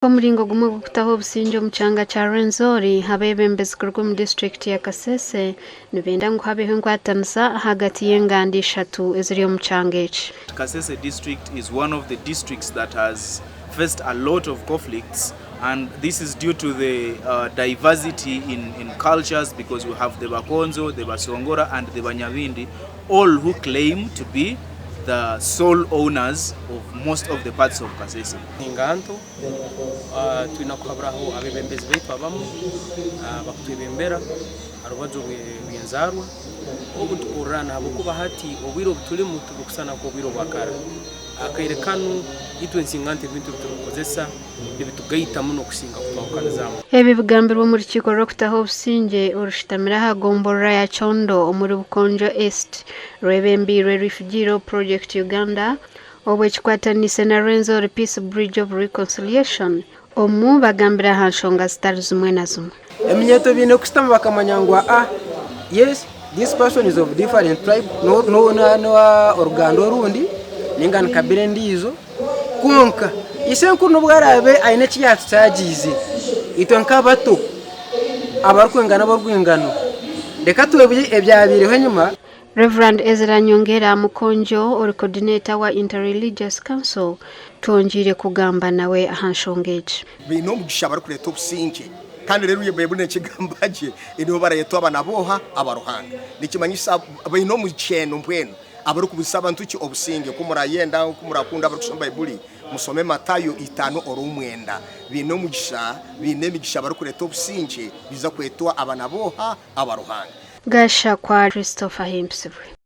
Omuringo gumwe gw'okutaho obusingye omu kyanga kya Rwenzori, abeebembezi kuruga omu disiturikiti ya Kasese nibenda ngu habeho enkwatanisa ahagati y'enganda ishatu eziri omu kyanga eki. Kasese district is one of the districts that has faced a lot of conflicts and this is due to the diversity in in cultures because we have the Bakonzo, the Basongora and the Banyabindi all who claim to be the sole owners of most of the parts of Kasese. Enganto, twine kuhaburaho abebembezi baitu abamu abakutwebembera aha rubaju rw'enzaarwa obu nitukurirana ahabw'okuba hati obwire obu turimu tibukusana nk'obwire obwa kara. Akaire kanu itwe ensinganto ebintu ebi turikukozesa nibitugaita muno kusinga kutwahukanizaamu. Ebi bigambirwe omu rukiiko rw'okutaho obusingye orushutamire aha gomborora ya Kyondo omuri Bukonjo East rwebembeirwe Refugee Project Uganda obwo ekikwataniise na Rwenzori Peace Bridge of Reconciliation omu bagambire aha nshonga zitari zimwe na zimwe. Eminyeeto baine kushutama bakamanya ngu aa yes this person is of different tribe n'owa oruganda orundi ninga ni kabira endiijo kwonka ishenkuru n'obu araabe aine eki yaatucaagiize itwe nk'abato abarikwingana ab'orwingano reka twebwe ebyabaireho enyima. Rev. Ezra Nyongera Mukonjo ori Coordinator wa Inter-Religious Council twongyeire kugamba nawe aha nshonga egi. Baine omugisha abarikureeta obusingye. Kandi reero Baibuli nekigamba gye, nibo barayetwa abaana b'oha? Aba Ruhanga. Nikimanyisa baine omukyeno mbwenu abarikubuzisa abantu ki? Obusingye. Ku murayenda, ku murakunda abarikushoma Baibuli, mushome Matayo itano orwomwenda. Baine omugisha, baine emigisha abarikureeta obusingye, baija kwetwa abaana b'oha? Aba Ruhanga. Gashakwa Christopher Ahimbisibwe.